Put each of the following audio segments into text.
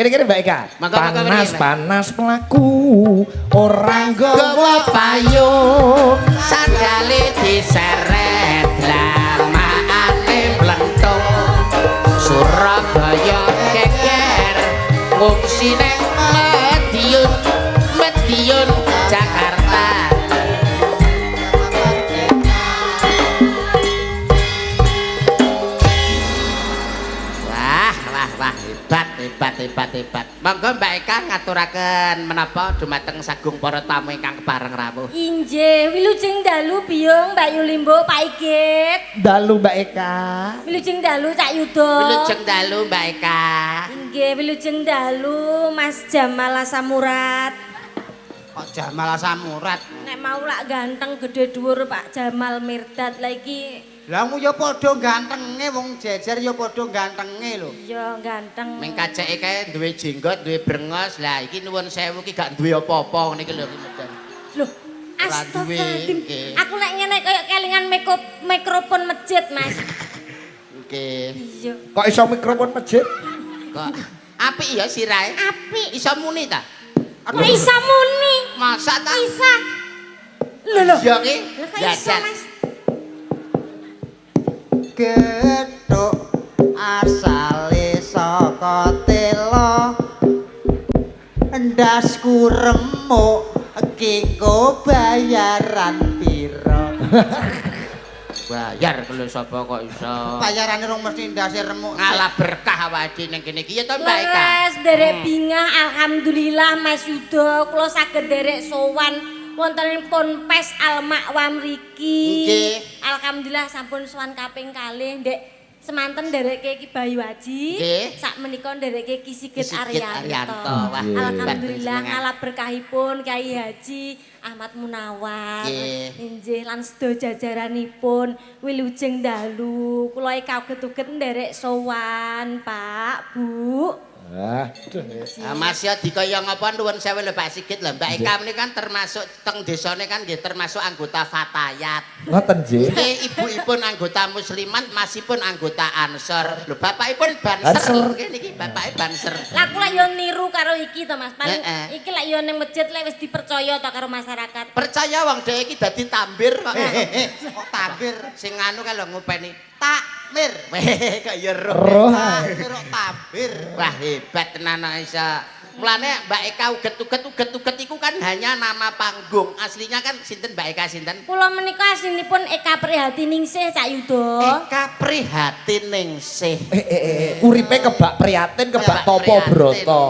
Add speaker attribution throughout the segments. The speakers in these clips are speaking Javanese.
Speaker 1: Kene-kene Mbak Eka.
Speaker 2: Monggo, monggo, mriki.
Speaker 1: Panas-panas mlaku ora nggawa payung.
Speaker 2: Sandale diseret lamaane blentung. Surabaya geger ngungsi neng Madiun, Madiun Jakarta. Wah, wah, wah, hebat, hebat, hebat, hebat. Monggo Mbak Eka ngaturaken menapa dumateng sagung para tamu ingkang kepareng rawuh.
Speaker 3: Injih, wilujeng dalu Biyung, Mbak Yulimbo, Pak Igit.
Speaker 1: Dalu Mbak Eka.
Speaker 3: Wilujeng dalu Cak Yudo.
Speaker 2: Wilujeng dalu Mbak Eka.
Speaker 3: Inggih, wilujeng dalu Mas Jamal Asamurat.
Speaker 4: Kok Jamal Asamurat?
Speaker 3: Nek mau lak ganteng gede dhuwur Pak Jamal Mirdad lah iki.
Speaker 4: Lah mu ya padha gantenge wong jejer ya padha gantenge lho.
Speaker 3: Iya ganteng.
Speaker 2: Ming kaceke kae duwe jenggot, duwe brengos. Lah iki nuwun sewu ki gak duwe apa-apa ngene iki lho ki medal.
Speaker 3: Loh,
Speaker 2: Ora duwe,
Speaker 3: astagfirullahaladzim.
Speaker 2: nggih.
Speaker 3: Aku nek ngene kaya kelingan mikrofon masjid, Mas.
Speaker 2: Nggih.
Speaker 3: Iya.
Speaker 1: Kok iso mikrofon masjid?
Speaker 2: Kok apik ya sirahe?
Speaker 3: Apik.
Speaker 2: Iso muni ta?
Speaker 3: Kok iso muni?
Speaker 2: Masa ta?
Speaker 3: Isa. Lho lho.
Speaker 2: Iya ki.
Speaker 3: Lah kok iso,
Speaker 2: Jajal.
Speaker 3: Mas?
Speaker 4: Gethuk asale saka tela. Endasku remuk kingko bayaran pira?
Speaker 2: Bayar lho sapa kok iso.
Speaker 4: Bayarane rong mesti ndase remuk.
Speaker 2: Ngalah berkah awake ning kene iki ya to Mbak Eka.
Speaker 3: Leres derek bingah alhamdulillah Mas Yudo kula saged derek sowan wonten ing Ponpes Al Ma'wa mriki.
Speaker 2: Nggih.
Speaker 3: Alhamdulillah sampun sowan kaping kalih Ndek semanten ndereke Ki Bayu Aji.
Speaker 2: Nggih.
Speaker 3: Sak menika ndereke Ki Sigit
Speaker 2: Ki Sigit
Speaker 3: Arianto.
Speaker 2: Arianto. Wah,
Speaker 3: Alhamdulillah
Speaker 2: hebat.
Speaker 3: ngalah berkahipun Kyai Haji Ahmad Munawar.
Speaker 2: Nggih.
Speaker 3: Injih lan sedaya jajaranipun wilujeng dalu. Kula kaget-uget nderek sowan, Pak, Bu.
Speaker 1: Ah, aduh.
Speaker 2: Ah, Mas ya dikaya ngapa nuwun sewu lho Pak Sigit lho Mbak Eka menika kan termasuk teng desane kan nggih termasuk anggota Fatayat.
Speaker 1: Ngoten nggih.
Speaker 2: Nggih, ibu-ipun anggota Muslimat, masipun anggota Ansor. Lho bapakipun Banser.
Speaker 1: Banser.
Speaker 2: Nggih niki bapake Banser.
Speaker 3: Lah aku lak yo niru karo iki to Mas. Paling
Speaker 2: Heeh.
Speaker 3: iki lak yo ning masjid lek wis dipercaya to karo masyarakat.
Speaker 2: Percaya wong dhek iki dadi tambir kok.
Speaker 4: Kok tabir?
Speaker 2: Sing anu kae lho ngopeni.
Speaker 4: Takmir.
Speaker 2: Weh kok ya roh.
Speaker 1: Roh. ae.
Speaker 4: Takmir kok tabir.
Speaker 2: Wah hebat tenan kok iso. Mulane Mbak Eka uget-uget uget-uget iku kan hanya nama panggung. Aslinya kan sinten Mbak Eka sinten?
Speaker 3: Kula menika aslinipun Eka Prihatiningsih Cak Yudo.
Speaker 2: Eka Prihatiningsih.
Speaker 1: Uripe kebak prihatin, kebak topo broto.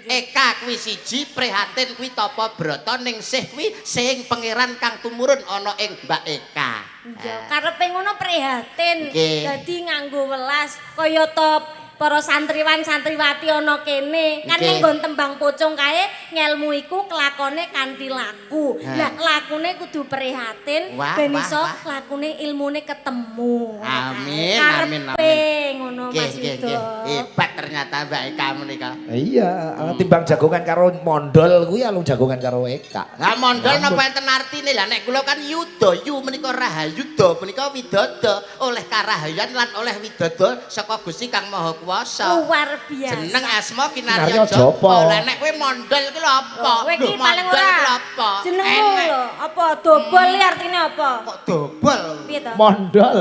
Speaker 2: Eka kuwi siji, Prihatin kuwi tapa brata, ningsih kuwi sing pangeran kang tumurun ana ing Mbak Eka.
Speaker 3: Iya, karepe ngono prihatin.
Speaker 2: Nggih.
Speaker 3: Dadi nganggo welas kaya top para santriwan santriwati ana kene. Kan
Speaker 2: Nggih.
Speaker 3: ning nggon tembang pocong kae ngelmu iku kelakone kanthi laku.
Speaker 2: Ha.
Speaker 3: Lah lakune kudu prihatin
Speaker 2: Wah,
Speaker 3: ben
Speaker 2: wah,
Speaker 3: iso
Speaker 2: wah.
Speaker 3: lakune ilmune ketemu.
Speaker 2: Amin, amin,
Speaker 3: Karepe
Speaker 2: amin.
Speaker 3: ngono
Speaker 2: Nggih,
Speaker 3: Mas
Speaker 2: nggih,
Speaker 3: Yudo.
Speaker 2: nggih. Hebat ternyata Mbak Eka menika.
Speaker 1: Iya, timbang jagongan karo mondol kuwi alung jagongan karo Eka.
Speaker 2: Lah mondol napa enten artine? Lah nek kula kan yuda, yu menika rahayuda, menika widodo, oleh karahayan lan oleh widodo saka Gusti Kang Maha Kuwasa.
Speaker 3: Luar biasa.
Speaker 2: Jeneng asma kinarya
Speaker 1: Kinarya
Speaker 2: japa.
Speaker 1: japa.
Speaker 2: Lah nek kowe mondol ki lho apa?
Speaker 3: Kowe iki paling
Speaker 2: Mondol
Speaker 3: ora.
Speaker 2: ki lho apa?
Speaker 3: Jenengmu
Speaker 2: Enek.
Speaker 3: lho, apa dobol iki artine apa?
Speaker 4: Kok dobol?
Speaker 3: Piye to?
Speaker 1: Mondol.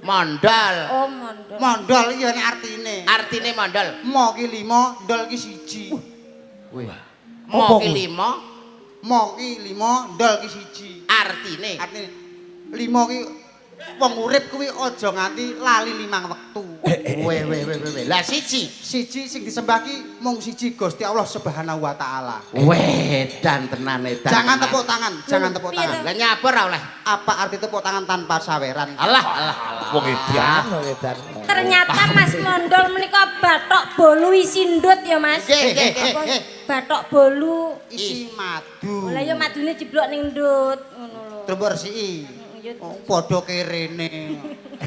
Speaker 2: Mondol.
Speaker 3: Oh, mondol.
Speaker 4: Mondol iki ana artine.
Speaker 2: Artine mondol.
Speaker 4: Mo ki lima, ndol ki siji.
Speaker 2: Mo
Speaker 1: Apa
Speaker 2: ki
Speaker 1: kuwi?
Speaker 2: lima
Speaker 4: Mo ki lima, ndol ki siji.
Speaker 2: artine.
Speaker 4: Artine lima ki wong urip kuwi aja nganti lali limang wektu.
Speaker 2: Weh weh weh weh. Lah siji.
Speaker 4: Siji sing disembah ki mung siji Gusti Allah Subhanahu wa taala.
Speaker 2: Weh dan tenan edan.
Speaker 4: Jangan
Speaker 2: tenan.
Speaker 4: tepuk tangan, jangan tepuk
Speaker 3: Piye
Speaker 4: tangan.
Speaker 3: to?
Speaker 2: Lah nyapa ora oleh.
Speaker 4: Apa arti tepuk tangan tanpa saweran?
Speaker 2: Alah alah alah.
Speaker 1: Wong edan, wong edan.
Speaker 3: Ternyata Mas Mondol menika batok bolu isi ndut ya Mas.
Speaker 2: Nggih, nggih, nggih.
Speaker 3: Apa? Batok bolu.
Speaker 4: Isi madu.
Speaker 3: Lah ya madune jeblok ning ndut ngono lho.
Speaker 4: Terus mbok resiki.
Speaker 3: Ya
Speaker 4: Oh, padha kerene.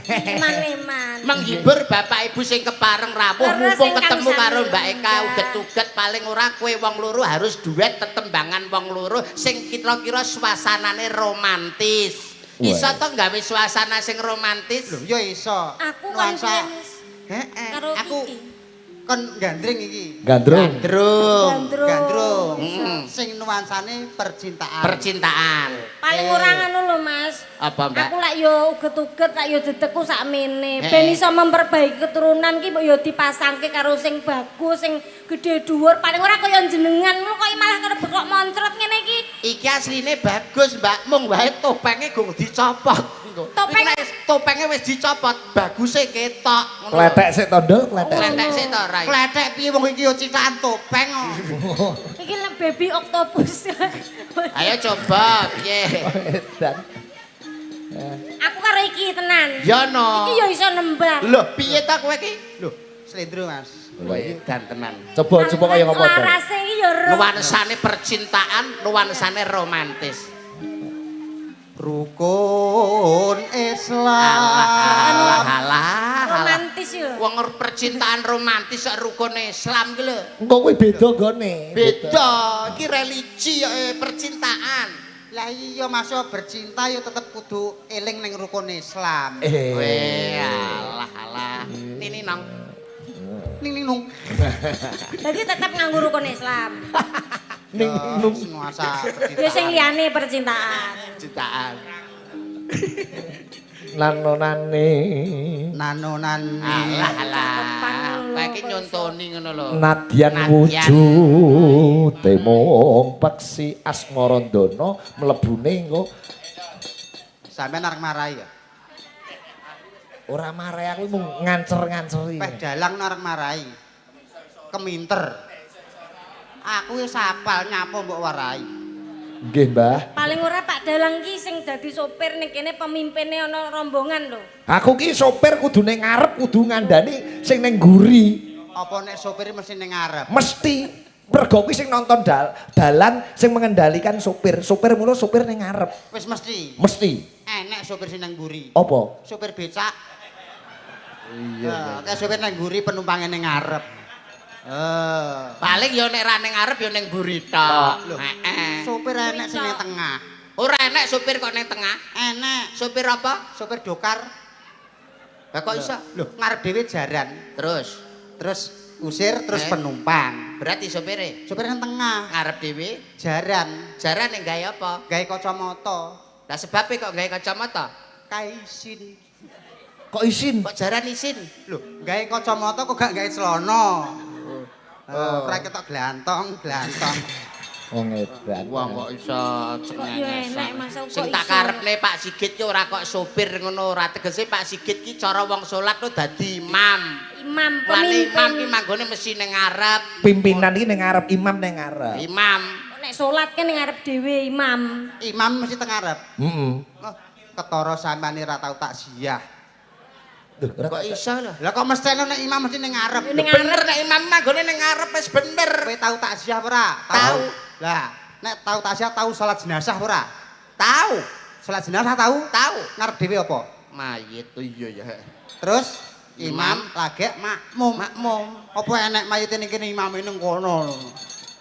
Speaker 3: eman-eman.
Speaker 2: Menghibur bapak ibu sing kepareng rawuh
Speaker 3: Leres
Speaker 2: mumpung
Speaker 3: ingkang
Speaker 2: ketemu karo
Speaker 3: sami
Speaker 2: Mbak Eka
Speaker 3: lenggah.
Speaker 2: uget-uget paling ora kowe wong loro harus duet tetembangan wong loro sing kira-kira suasanane romantis. Iso to gawe suasana sing romantis?
Speaker 4: Lho, ya iso.
Speaker 3: Aku kan
Speaker 4: Nuansa.
Speaker 3: piye, Mas?
Speaker 4: Heeh.
Speaker 3: Karo
Speaker 4: Aku
Speaker 3: iki.
Speaker 4: Kon gandring iki.
Speaker 1: Gandrung.
Speaker 2: Gandrung.
Speaker 4: Gandrung. Sing nuansane percintaan.
Speaker 2: Percintaan.
Speaker 3: Paling ora ngono lho, Mas.
Speaker 2: Apa, Mbak?
Speaker 3: Aku lak yo uget-uget, lak yo dedekku sakmene. Ben iso memperbaiki keturunan ki mbok yo dipasangke karo sing bagus, sing gede dhuwur. Paling ora kaya jenengan lho kok malah karo bekok moncrot ngene iki.
Speaker 2: Iki asline bagus, Mbak. Mung wae topenge gong dicopot.
Speaker 3: Topeng
Speaker 2: topenge wis dicopot, baguse ketok.
Speaker 1: Kletek sik to, Ndul, kletek.
Speaker 2: Kletek sik to, Rai.
Speaker 4: Kletek piye wong iki yo cithakan topeng kok.
Speaker 3: Iki lek baby octopus.
Speaker 2: Ayo coba piye.
Speaker 1: Edan.
Speaker 3: Aku karo iki tenan.
Speaker 2: Ya no.
Speaker 3: Iki yo iso nembang.
Speaker 2: Lho, piye ta kowe iki?
Speaker 4: Lho, slendro, Mas.
Speaker 2: Edan tenan.
Speaker 1: Coba coba kaya ngopo to?
Speaker 3: Larase iki yo
Speaker 2: Nuansane percintaan, nuansane romantis.
Speaker 4: Rukun Islam.
Speaker 2: Alah, alah,
Speaker 3: romantis yo.
Speaker 2: Wong percintaan romantis kok rukun Islam ki lho.
Speaker 1: Engko kuwi beda nggone.
Speaker 2: Beda, iki religi percintaan.
Speaker 4: Lah iya Mas yo bercinta yo tetep kudu eling ning rukun Islam.
Speaker 2: Weh, alah alah. Nini nong.
Speaker 4: Ning ning nung.
Speaker 3: Dadi tetep nganggo rukun Islam.
Speaker 1: Ning nung
Speaker 4: nuansa
Speaker 3: Ya sing liyane percintaan.
Speaker 2: Percintaan.
Speaker 1: Nanonane.
Speaker 4: Nanonane.
Speaker 2: Alah alah. Kowe iki nyontoni ngono lho.
Speaker 1: Nadyan wujud mung peksi asmarandana mlebune engko
Speaker 4: sampean arep marahi ya.
Speaker 1: Ora marai aku mung ngancer-nganceri.
Speaker 4: Peh dalang arep marahi. Keminter. Aku wis apal nyapa mbok warai.
Speaker 1: Nggih, Mbah.
Speaker 3: Paling ora Pak Dalang ki sing dadi sopir ning kene pemimpine ana rombongan lho.
Speaker 1: Aku ki sopir kudu ning ngarep, kudu ngandani sing ning mburi.
Speaker 4: Apa nek sopir mesti ning ngarep?
Speaker 1: Mesti. Mergo kuwi sing nonton dalan sing mengendalikan sopir. Sopir mulo sopir ning ngarep.
Speaker 4: Wis mesti.
Speaker 1: Mesti.
Speaker 4: Enek sopir sing nang mburi.
Speaker 1: Apa?
Speaker 4: Sopir becak. Iya. Kayak sopir nang mburi penumpange ning ngarep.
Speaker 2: Paling ya nek ra ning ngarep ya ning mburi tok. Heeh.
Speaker 4: Sopir enek sing ning tengah.
Speaker 2: Ora enek sopir kok ning tengah.
Speaker 4: Enek.
Speaker 2: Sopir apa?
Speaker 4: Sopir dokar.
Speaker 2: Lah kok iso?
Speaker 4: Lho, ngarep dhewe jaran.
Speaker 2: Terus
Speaker 4: terus usir terus penumpang.
Speaker 2: Berarti sopire?
Speaker 4: Sopir nang tengah.
Speaker 2: Ngarep dhewe
Speaker 4: jaran.
Speaker 2: Jaran ning gawe apa?
Speaker 4: Gawe kacamata.
Speaker 2: Lah sebabe kok gawe kacamata?
Speaker 4: Kae isin.
Speaker 1: Kok isin?
Speaker 2: Kok jaran isin?
Speaker 4: Lho, gawe kacamata kok gak gawe celana. Ora ketok glantong, glantong.
Speaker 1: Wong edan.
Speaker 2: Wong kok iso
Speaker 3: cengengesan.
Speaker 2: Sing tak karepne Pak Sigit ki ora kok sopir ngono, ora tegese Pak Sigit ki cara wong salat no dadi imam.
Speaker 3: Imam
Speaker 2: pemimpin. Imam ki manggone mesti ning ngarep.
Speaker 1: Pimpinan iki ning ngarep, imam ning ngarep.
Speaker 2: Imam.
Speaker 3: Nek salat ki ning ngarep dhewe imam.
Speaker 4: Imam mesti teng ngarep.
Speaker 1: Heeh.
Speaker 4: Ketara sampeyan ora tau takziah.
Speaker 2: Kok iso lho?
Speaker 4: Lah kok mesti nek imam mesti ning ngarep.
Speaker 2: Bener nek imam manggone ning ngarep wis bener.
Speaker 4: Kowe tau takziah ora?
Speaker 2: Tau.
Speaker 4: Lah, nek tau takziah tau salat jenazah ora?
Speaker 2: Tau.
Speaker 4: Salat jenazah tau?
Speaker 2: Tau.
Speaker 4: Ngarep dhewe apa?
Speaker 2: Mayit. Iya ya.
Speaker 4: Terus imam lagek makmum.
Speaker 2: Makmum.
Speaker 4: Apa enek mayite ning kene imame ning kono.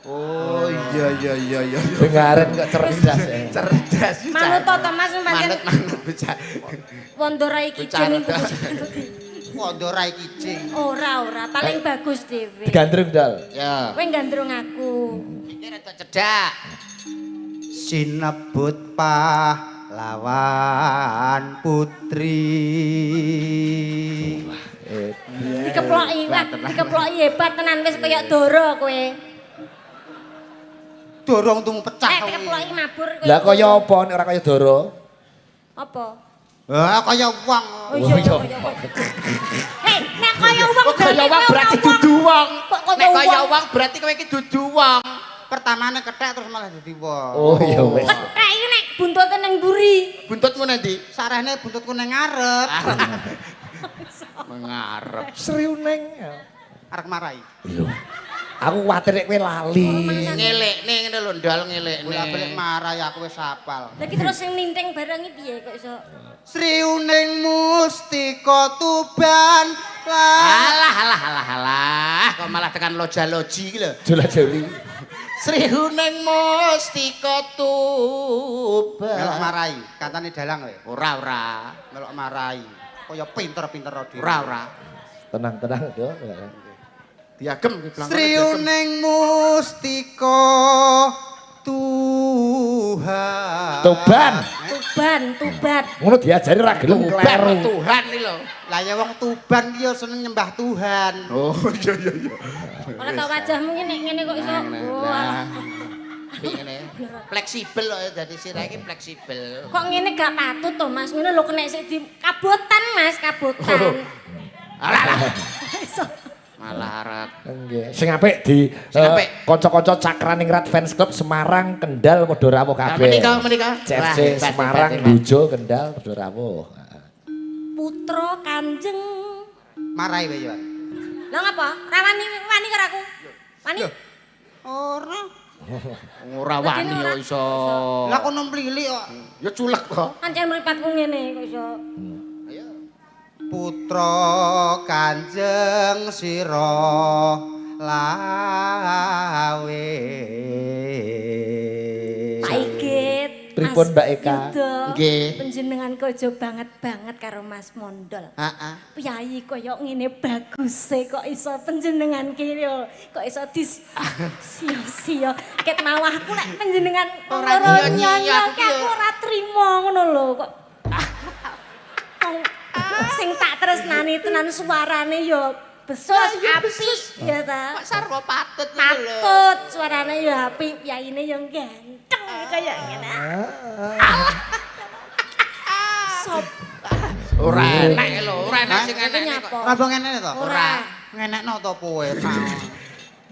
Speaker 2: Oh iya iya iya iya.
Speaker 1: Dengaren kok cerdas.
Speaker 2: Cerdas.
Speaker 3: Manut to Mas pancen.
Speaker 2: Manut bocah.
Speaker 3: Wondo rai kijing.
Speaker 4: Wondo rai kijing.
Speaker 3: Ora ora, paling bagus dhewe.
Speaker 1: Digandrung Dal.
Speaker 2: Ya.
Speaker 3: Kowe gandrung aku.
Speaker 2: Iki rada cedhak.
Speaker 4: Sinebut pahlawan putri.
Speaker 3: Dikeploki, wah, dikeploki hebat tenan wis kaya dara kowe.
Speaker 4: Dorong tumu pecah.
Speaker 3: Dikeploki mabur kowe.
Speaker 1: Lah kaya apa nek ora kaya dara?
Speaker 3: Apa?
Speaker 4: Ah, kaya wong.
Speaker 3: Oh iya iya. Hei, nek kaya wong
Speaker 2: kaya wong berarti dudu wong. Nek kaya wong berarti kowe iki dudu wong.
Speaker 4: Pertamane kethek terus malah dadi wong.
Speaker 1: Oh iya wis.
Speaker 3: Kethek iki nek buntute ning mburi.
Speaker 2: Buntutmu nanti?
Speaker 4: Sarehne buntutku ning ngarep.
Speaker 2: Mengarep.
Speaker 1: Sriuneng.
Speaker 4: Arep marahi.
Speaker 1: Lho. Aku kuwatir nek kowe lali.
Speaker 2: Ngelekne ngene lho, ndal ngelekne.
Speaker 4: Bolak-balik marahi aku wis hafal.
Speaker 3: Lah iki terus sing ninting barang iki piye kok iso?
Speaker 4: Sriuning mustika Tuban lah.
Speaker 2: Alah alah alah alah, kok malah tekan loja-loji iki lho.
Speaker 1: Jola-joli.
Speaker 2: Sriuning mustika Tuban.
Speaker 4: Melok marahi, katane dalang kowe.
Speaker 2: Ora ora.
Speaker 4: Melok marahi. Kaya pinter-pinter dhewe.
Speaker 2: Ora ora.
Speaker 1: Tenang-tenang yo.
Speaker 2: Diagem ki blangkone.
Speaker 4: Sriuning mustika Tuhan.
Speaker 1: Tuban.
Speaker 3: Tuban, Tuban.
Speaker 1: Ngono diajari ra gelem kleru.
Speaker 2: Tuhan iki lho.
Speaker 4: Lah ya wong Tuban ki ya seneng nyembah Tuhan.
Speaker 2: Oh iya iya iya.
Speaker 3: Ora tau wajahmu ngene ngene kok iso. Wah.
Speaker 2: Ngene. Fleksibel kok dadi sirah iki fleksibel.
Speaker 3: Kok ngene gak patut to, Mas? Ngene lho kena sik di kabotan, Mas, kabotan.
Speaker 2: Alah alah.
Speaker 3: Iso.
Speaker 2: Malah arat.
Speaker 1: Nggih. Sing apik di kanca-kanca Cakraningrat Fans Club Semarang, Kendal padha rawuh kabeh.
Speaker 2: Menika menika.
Speaker 1: CFC Semarang, Bujo, Kendal padha rawuh.
Speaker 3: Putra Kanjeng.
Speaker 4: Marai wae ya.
Speaker 3: Lah ngapa? Ra wani wani karo aku. Wani?
Speaker 4: Ora.
Speaker 2: Ora wani yo iso.
Speaker 4: Lah kono mlilik kok.
Speaker 2: Ya culek kok.
Speaker 3: Pancen mripatku ngene kok iso.
Speaker 4: Putra Kanjeng sira lawe.
Speaker 3: Pak Igit.
Speaker 1: Pripun, Mbak Eka?
Speaker 2: Nggih.
Speaker 3: Panjenengan kojo banget-banget karo Mas Mondol.
Speaker 2: Heeh.
Speaker 3: Piyayi koyo ngene baguse kok iso panjenengan ki yo kok iso dis sia-sia ket mau aku nek panjenengan
Speaker 2: Ora
Speaker 3: loro
Speaker 2: nyonya,
Speaker 3: nyonya
Speaker 2: aku
Speaker 3: ki aku ora trimo ngono lho kok. Sing tak tresnani tenan suarane yo besus apik ya ta.
Speaker 2: Kok sarwa patut ngono lho.
Speaker 3: Patut suarane yo apik, piyayine yo ganteng kaya ngene. Sop
Speaker 2: Ora enek lho, ora enek sing enek kok.
Speaker 4: Ora mbok ngene to?
Speaker 2: Ora.
Speaker 4: Ngenekno to kowe.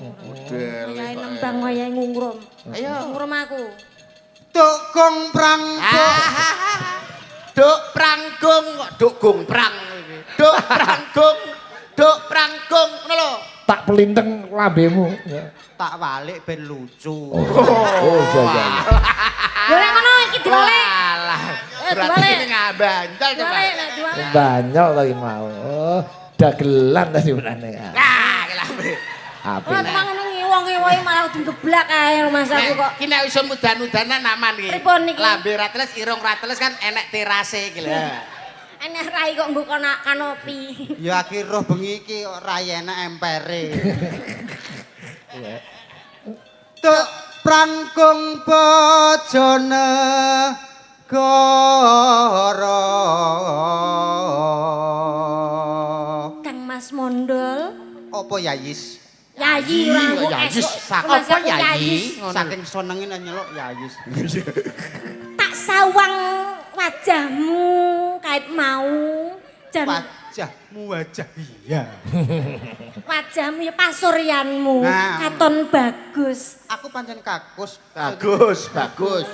Speaker 3: Wayahe nembang wayahe ngungrum.
Speaker 2: Ayo.
Speaker 3: Ngungrum aku.
Speaker 4: Duk gong prang duk.
Speaker 2: Duk pranggung kok duk gong prang iki. Duk pranggung, duk pranggung ngono lho.
Speaker 1: Tak pelinteng lambemu.
Speaker 4: Tak walik ben lucu.
Speaker 1: Oh iya iya.
Speaker 3: Lho nek ngono iki diwalek.
Speaker 2: Alah. Berarti
Speaker 3: Diwalek.
Speaker 2: ini ngabanjal coba.
Speaker 3: Diwalek nek diwalek.
Speaker 1: Banyol to iki mau. Oh, dagelan tadi menane.
Speaker 2: Nah, iki lambe.
Speaker 1: Apik.
Speaker 3: Ora tukang ngono ngiwong-ngiwoi malah kudu geblak ae rumah aku kok.
Speaker 2: Iki nek iso mudan-mudanan aman iki.
Speaker 3: Pripun niki?
Speaker 2: Lambe ra teles, irung ra teles kan enek terase iki lho.
Speaker 3: Enek rai kok nggo kanopi.
Speaker 4: Ya akhir roh bengi iki ora enak empere. Duk prangkung bojone goro.
Speaker 3: Kang Mas Mondol.
Speaker 4: Apa Yayis?
Speaker 3: Yayi ora aku
Speaker 2: Yayis.
Speaker 3: es.
Speaker 2: Apa Yayi?
Speaker 4: Saking senenge nyeluk Yayis.
Speaker 3: Tak sawang wajahmu kait mau. Jan
Speaker 4: Wajahmu wajah iya.
Speaker 3: wajahmu ya pasuryanmu
Speaker 4: Nah.
Speaker 3: katon bagus.
Speaker 4: Aku pancen kakus.
Speaker 2: Bagus, bagus.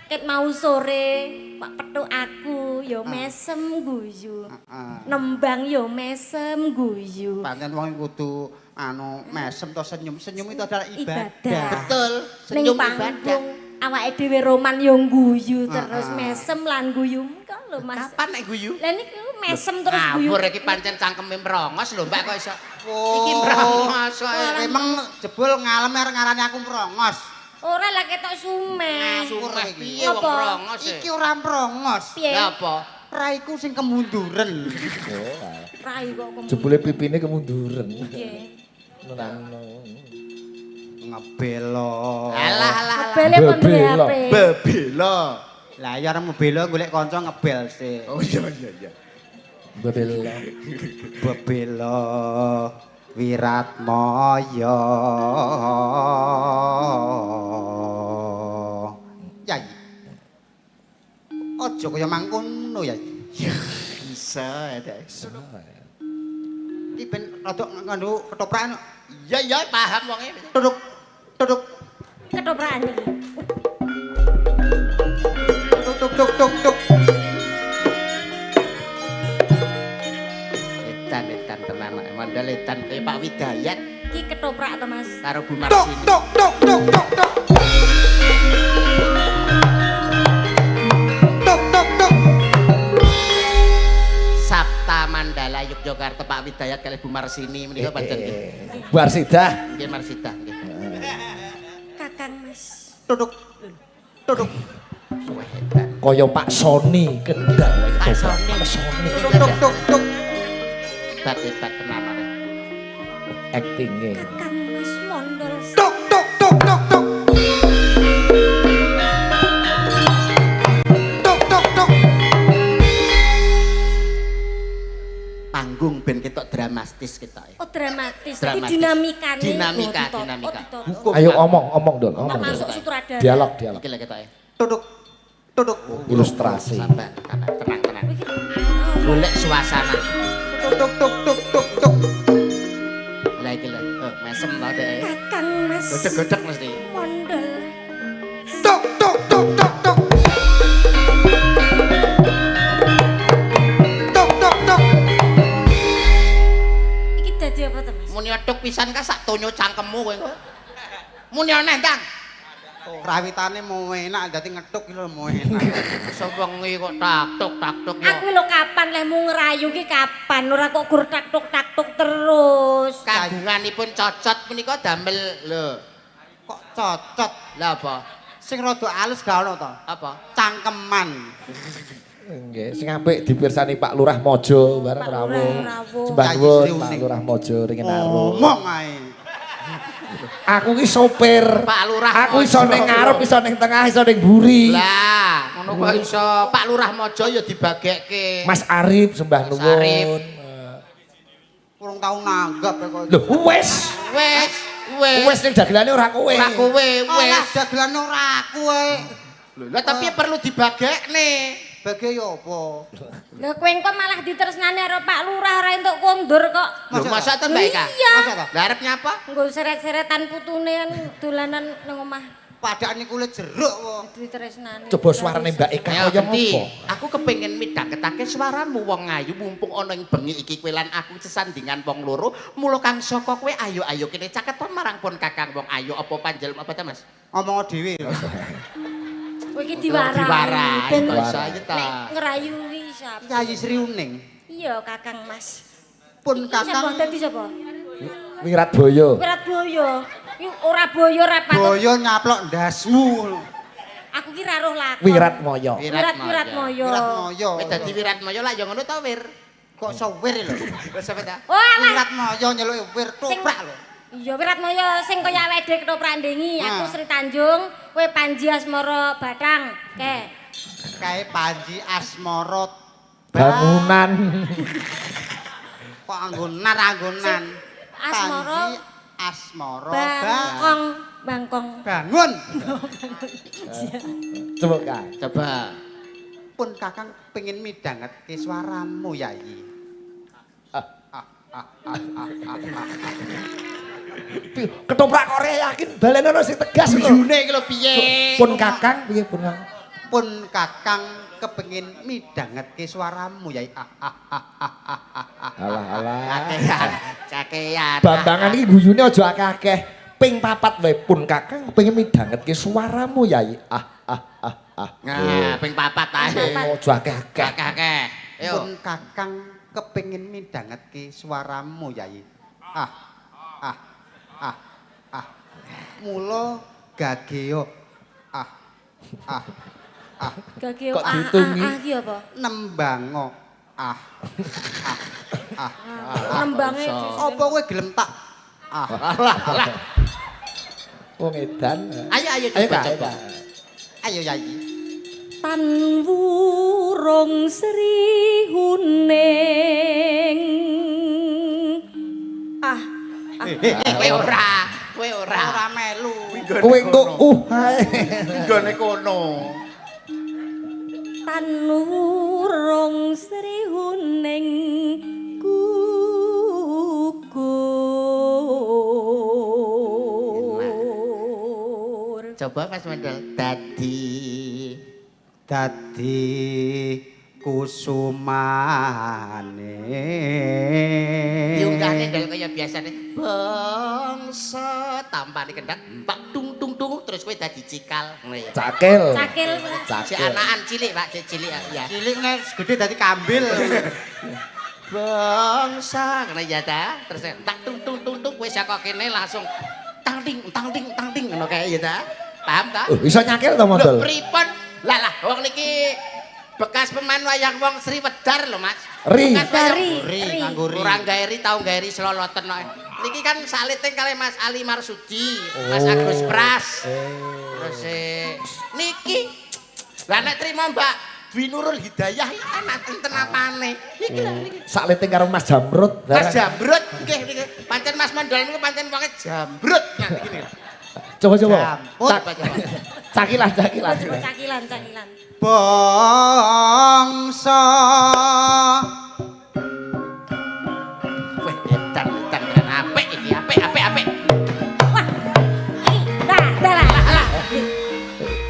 Speaker 3: Ket mau sore pak petuk aku yo mesem guyu.
Speaker 4: Heeh.
Speaker 3: Nembang yo mesem guyu.
Speaker 4: Pancen wong kudu anu mesem to senyum. Senyum itu adalah ibadah.
Speaker 3: Ibadah.
Speaker 2: Betul,
Speaker 3: Ning
Speaker 2: senyum ibadah.
Speaker 3: panggung awake dhewe roman yo guyu terus mesem lan guyu kok lho Mas.
Speaker 2: Kapan nek guyu?
Speaker 3: Lah niku mesem terus guyu.
Speaker 2: Ngawur iki pancen cangkeme mrongos lho Mbak kok iso.
Speaker 4: Oh.
Speaker 2: Iki mrongos kok.
Speaker 4: Emang jebul ngalem arep ngarani aku mrongos.
Speaker 3: Ora lah ketok sumeh.
Speaker 2: Sumeh piye wong
Speaker 3: Apa?
Speaker 2: mrongos e?
Speaker 4: Iki ora mrongos.
Speaker 3: Piye?
Speaker 2: Lah apa?
Speaker 4: Raiku sing kemunduren.
Speaker 3: Rai kok kemunduran.
Speaker 1: Jebule pipine kemunduren.
Speaker 3: Nggih.
Speaker 1: Ngono.
Speaker 4: Ngebelo.
Speaker 2: Alah alah alah.
Speaker 3: Ngebele pun duwe
Speaker 1: Bebela.
Speaker 3: HP.
Speaker 2: Bebela.
Speaker 4: Lah ya arep ngebelo golek kanca ngebel sih.
Speaker 2: Oh iya iya iya.
Speaker 1: Bebela.
Speaker 4: Bebelo Wiratmaya. Yai. Aja kaya mangkono, Yai.
Speaker 2: Bisa ya.
Speaker 4: Iki ben rada nganggo ketoprak.
Speaker 2: Iya iya paham wonge.
Speaker 4: Duduk. Duduk.
Speaker 3: Ketoprakan iki.
Speaker 4: Tuk tuk tuk tuk.
Speaker 2: Edan edan tenan mandal edan kaya Pak Widayat
Speaker 3: Iki ketoprak to, Mas?
Speaker 2: karo Bu
Speaker 4: Tuk
Speaker 2: Marsini.
Speaker 4: tuk tuk tuk tuk tuk. Tuk tuk tuk.
Speaker 2: Sabta Mandala Yogyakarta Pak Widayat kalih Bu Marsini menika pancen nggih.
Speaker 1: Bu Arsidah.
Speaker 2: Nggih Marsidah nggih.
Speaker 3: Kakang Mas.
Speaker 4: Duduk. Duduk.
Speaker 2: Wah, edan.
Speaker 1: Kaya Pak Sony Kendal.
Speaker 2: Pak Sony.
Speaker 1: Pak Sony.
Speaker 4: Tuk tuk tuk tuk.
Speaker 2: Hebat hebat tenan.
Speaker 1: Aktinge.
Speaker 3: Kakang Mas Mondol.
Speaker 1: Tuk tuk tuk tuk tuk. Tuk tuk tuk.
Speaker 2: Panggung ben ketok dramatis ketok.
Speaker 3: Oh dramatis. Jadi
Speaker 2: Dramatis.
Speaker 3: dinamikane.
Speaker 2: Dinamika,
Speaker 3: Oh,
Speaker 2: dinamika.
Speaker 3: oh, ditoto.
Speaker 2: Hukum.
Speaker 1: Ayo omong, omong dol, omong.
Speaker 3: Termasuk
Speaker 1: Dol.
Speaker 3: sutradara.
Speaker 1: Dialog, dialog.
Speaker 2: Iki lho ketoke.
Speaker 4: Duduk. Duduk.
Speaker 1: Ilustrasi.
Speaker 2: Sabar, sabar, tenang, tenang. Golek suasana.
Speaker 4: Tuk tuk tuk tuk tuk.
Speaker 2: Lah iki lho, oh, mesem to dhek.
Speaker 3: Kakang Mas
Speaker 2: Godhog-godhog mesti.
Speaker 3: Mondol.
Speaker 1: Tuk tuk tuk tuk tuk. Tuk tuk tuk.
Speaker 3: Iki dadi apa to, Mas?
Speaker 2: Muni tuk pisan ka sak tonyo cangkemmu kowe kok. Muni aneh, Kang.
Speaker 4: Rawitane mau enak dadi ngetuk iki lho mau enak.
Speaker 2: Sewengi kok tak tuk tak tuk yo.
Speaker 3: Aku lho kapan lehmu ngerayu ki kapan ora kok gur tak tuk tak tuk terus.
Speaker 2: Kagunganipun cocot punika damel lho.
Speaker 4: Kok cocot?
Speaker 2: Lah apa?
Speaker 4: Sing rada alus gak ono to?
Speaker 2: Apa?
Speaker 4: Cangkeman.
Speaker 1: Nggih, sing apik dipirsani Pak Lurah Mojo bareng
Speaker 3: Pak Lurah
Speaker 1: rawuh.
Speaker 3: rawuh.
Speaker 1: Sembah
Speaker 4: Yayi
Speaker 1: nuwun
Speaker 4: Sri
Speaker 1: Pak
Speaker 4: Uning.
Speaker 1: Lurah Mojo ringin aruh.
Speaker 4: Ngomong ae.
Speaker 1: Aku ki sopir.
Speaker 2: Pak Lurah
Speaker 1: Aku iso
Speaker 2: Mojo.
Speaker 1: ning ngarep, iso ning tengah, iso ning mburi.
Speaker 2: Lah, ngono kok iso Pak Lurah Mojo ya dibagekke.
Speaker 1: Mas Arif sembah
Speaker 2: Mas
Speaker 1: nuwun.
Speaker 2: Arif.
Speaker 4: Kurang tau nanggap ya kok.
Speaker 1: Lho, wes.
Speaker 2: Wes, wes.
Speaker 1: Wes ning dagelane ora kowe.
Speaker 2: Ora kowe,
Speaker 4: Alah
Speaker 2: wes.
Speaker 4: dagelan ora aku ae.
Speaker 2: Lho, tapi perlu dibagekne.
Speaker 4: Bage ya apa?
Speaker 3: Lha kowe engko malah ditresnani karo Pak Lurah ora entuk kondur kok.
Speaker 2: Lho, masa to Mbak Eka?
Speaker 3: Iya.
Speaker 4: Masa ta?
Speaker 2: Lah arep nyapa?
Speaker 3: Nggo seret-seretan putune kan dolanan nang omah
Speaker 4: Padahal kulit jeruk kok.
Speaker 3: ditresnani.
Speaker 1: Coba suarane Mbak Eka
Speaker 2: Ayo
Speaker 1: kaya
Speaker 2: ganti.
Speaker 1: ngopo?
Speaker 2: Aku kepengin midhangetake suaramu wong ayu mumpung ana ing bengi iki kowe lan aku sesandingan wong loro, mula kang saka kowe ayo-ayo kene caketon marang pun kakang wong ayu apa panjel apa ta Mas?
Speaker 4: Ngomong dhewe lho.
Speaker 3: Kowe iki diwarai.
Speaker 2: Diwarai,
Speaker 3: Ben
Speaker 2: kok iso ayo ta.
Speaker 3: nek ngerayu ki sapa?
Speaker 4: Yayi Sri Uning.
Speaker 3: Iya Kakang Mas.
Speaker 4: Pun
Speaker 3: Iki sapa
Speaker 4: kakang
Speaker 3: dadi sapa?
Speaker 1: Wirat Boyo.
Speaker 3: Wirat Boyo. Iki ora boyo ora patut.
Speaker 4: boyo nyaplok ndasmu.
Speaker 3: Aku ki ra roh lakon.
Speaker 1: Wirat Moyo.
Speaker 3: Wirat Wirat Moyo.
Speaker 4: Wirat Moyo.
Speaker 2: Kowe dadi Wirat Moyo lah ya ngono ta Wir.
Speaker 4: Kok sowir lho.
Speaker 2: Wis apa ta?
Speaker 3: Oh alah.
Speaker 4: Wirat Moyo nyeluke wir toprak lho.
Speaker 3: Iya Wirat Moyo sing kaya awake dhewe ketoprak ndengi. Aku
Speaker 4: Nah.
Speaker 3: Sri Tanjung, kowe Panji Asmara Batang. Ke.
Speaker 4: Kae Panji Asmara
Speaker 1: Bangunan.
Speaker 4: Kok anggonan anggonan.
Speaker 3: Asmara
Speaker 4: Panji Asmara Bang.
Speaker 3: Bangkong, Bangkong.
Speaker 4: Bangun.
Speaker 1: Coba Kak.
Speaker 2: Coba.
Speaker 4: Pun kakang pengen midhangetke suaramu Yayi.
Speaker 1: Ketoprak Korea yakin balenono sing tegas lho.
Speaker 2: Guyune iki lho piye?
Speaker 1: Pun kakang piye pun kakang?
Speaker 4: Pun kakang kepengin midhangetke suaramu Yayi. Ah, ah, ah, ah, ah, ah, ah.
Speaker 1: Alah alah.
Speaker 2: Kakean, kakean.
Speaker 1: Bambangan iki guyune aja akeh-akeh. Ping papat wae pun kakang pengen midhangetke suaramu Yai. Ah ah ah ah.
Speaker 2: Nah, ping papat ae.
Speaker 1: Aja akeh-akeh.
Speaker 2: Akeh-akeh. Ayo.
Speaker 4: Pun kakang kepengin midhangetke suaramu Yayi. Ah ah ah ah. Mula gageo ah ah ah
Speaker 3: Gage
Speaker 1: Kok
Speaker 3: ah ah
Speaker 1: dihitungi?
Speaker 3: ah ki apa?
Speaker 4: nembango ah ah ah.
Speaker 3: Nembange.
Speaker 4: Apa kowe gelem tak ah
Speaker 2: Alah, alah.
Speaker 1: Wong edan.
Speaker 2: Ayo ayo
Speaker 1: Ayo
Speaker 2: coba
Speaker 1: Kak, ayo,
Speaker 2: coba.
Speaker 1: Kak.
Speaker 4: Ayo Yayi.
Speaker 3: Tan wurung Sri Huning. Ah,
Speaker 2: Kowe ora, kowe ora.
Speaker 4: Ora melu.
Speaker 1: Kowe engko ae.
Speaker 2: Nggone kono.
Speaker 3: Tan wurung Sri Huning gugur.
Speaker 2: Coba Mas Mendel dadi
Speaker 4: Dadi kusumane.
Speaker 2: Diunggahne ndel kaya biasane bangsa tampane kendang pak tung tung tung terus kowe dadi cikal ngono ya.
Speaker 1: Cakil.
Speaker 3: Cakil.
Speaker 2: Si
Speaker 1: Cakil.
Speaker 2: anakan cilik Pak, si cilik ya.
Speaker 4: Cilik nek gede dadi kambil.
Speaker 2: Bangsa ngono ya ta. Terus tak tung tung tung tung kowe saka kene langsung tang ting tang ting tang ting ngono kae ya ta. Paham ta?
Speaker 1: Oh, iso nyakil to
Speaker 2: Lho
Speaker 1: modal?
Speaker 2: pripun? Lah lah wong niki bekas pemain wayang wong Sri Wedar lho Mas.
Speaker 1: Ri.
Speaker 2: Bekas wayang
Speaker 3: Dari
Speaker 4: Ri,
Speaker 3: ri.
Speaker 4: nganggo ri.
Speaker 2: Ora gawe ri tau gawe ri seloloten kok. Niki kan saliting kalih Mas Ali Marsudi, Mas Agus Pras. Terus niki lah nek trimo Mbak Dwi Nurul Hidayah iki enak enten apane. Iki lho niki.
Speaker 1: Saliting karo Mas Jamrut.
Speaker 2: Mas Jamrut nggih niki. Pancen Mas Mondol niku pancen wonge jamrut nah niki niku.
Speaker 1: Coba-coba.
Speaker 2: Coba coba.
Speaker 1: Cakilan, cakilan.
Speaker 3: Coba cakilan, cakilan.
Speaker 4: Bangsa
Speaker 2: Weh, edan edan tenan apik iki, apik apik apik.
Speaker 3: Wah. Iki, dah, dah lah.
Speaker 2: Alah,